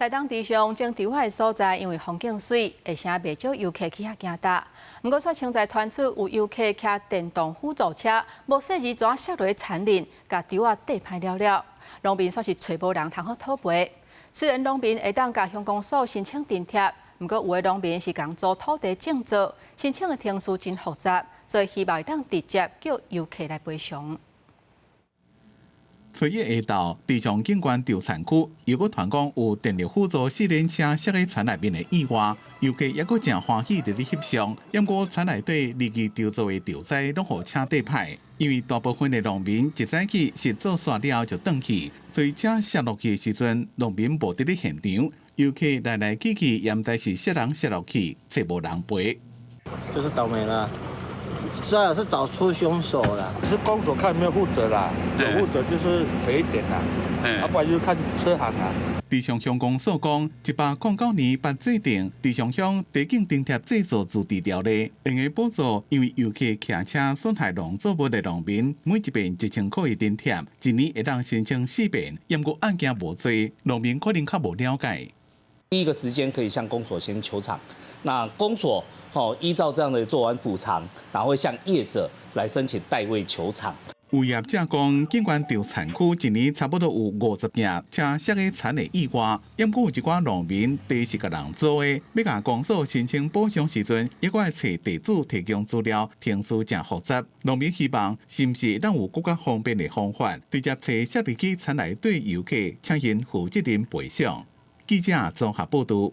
台東池上種稻仔的所在，因為風景媠，而且袂少遊客去遐行踏。毋過，煞清在傳出有遊客騎電動輔助車，無細膩怎摔落田裡，共稻仔硩歹了了。農民煞是揣無人通好討賠。雖然農民會當共鄉公所申請津貼，毋過有的農民是共租土地種作，申請的程序真複雜，所以希望會當直接叫遊客來賠償。初一下晝，池上景觀稻田區又閣傳講有電力輔助四輪車摔佇田內面的意外，遊客猶閣誠歡喜佇咧翕相。毋過田內底離奇稻作的稻栽攏予車硩歹，因為大部分的農民一早起是做煞了後就轉去，所以車摔落去的時陣，農民無佇咧現場，遊客來來去去，也毋知是啥人摔落去，揣無人賠。就是倒霉啦。最好是找出兇手啦。是公所看有沒有負責啦，有負責就是賠一點啦，啊不然就看車行啦。池上鄉公所講，109年捌制定池上鄉地景津貼製作自治條例，用來補助因為遊客騎車損害農作物的農民，每一遍1000塊的津貼，一年會當申請四遍。毋過案件無濟，農民可能較無了解。第一個時間可以向公所先求償，那公所吼依照這樣的做完補償，然後會向業者來申請代位求償。有業者講，景觀稻田區一年差不多有50件車摔佇田的意外，毋過有一寡農民地是共人租的，欲共公所申請補償時陣，猶閣愛揣地主提供資料，程序誠複雜。農民希望是毋是會當有閣較方便的方法，直接揣摔入去田內底遊客，請𪜶負責任賠償。記者綜合報導。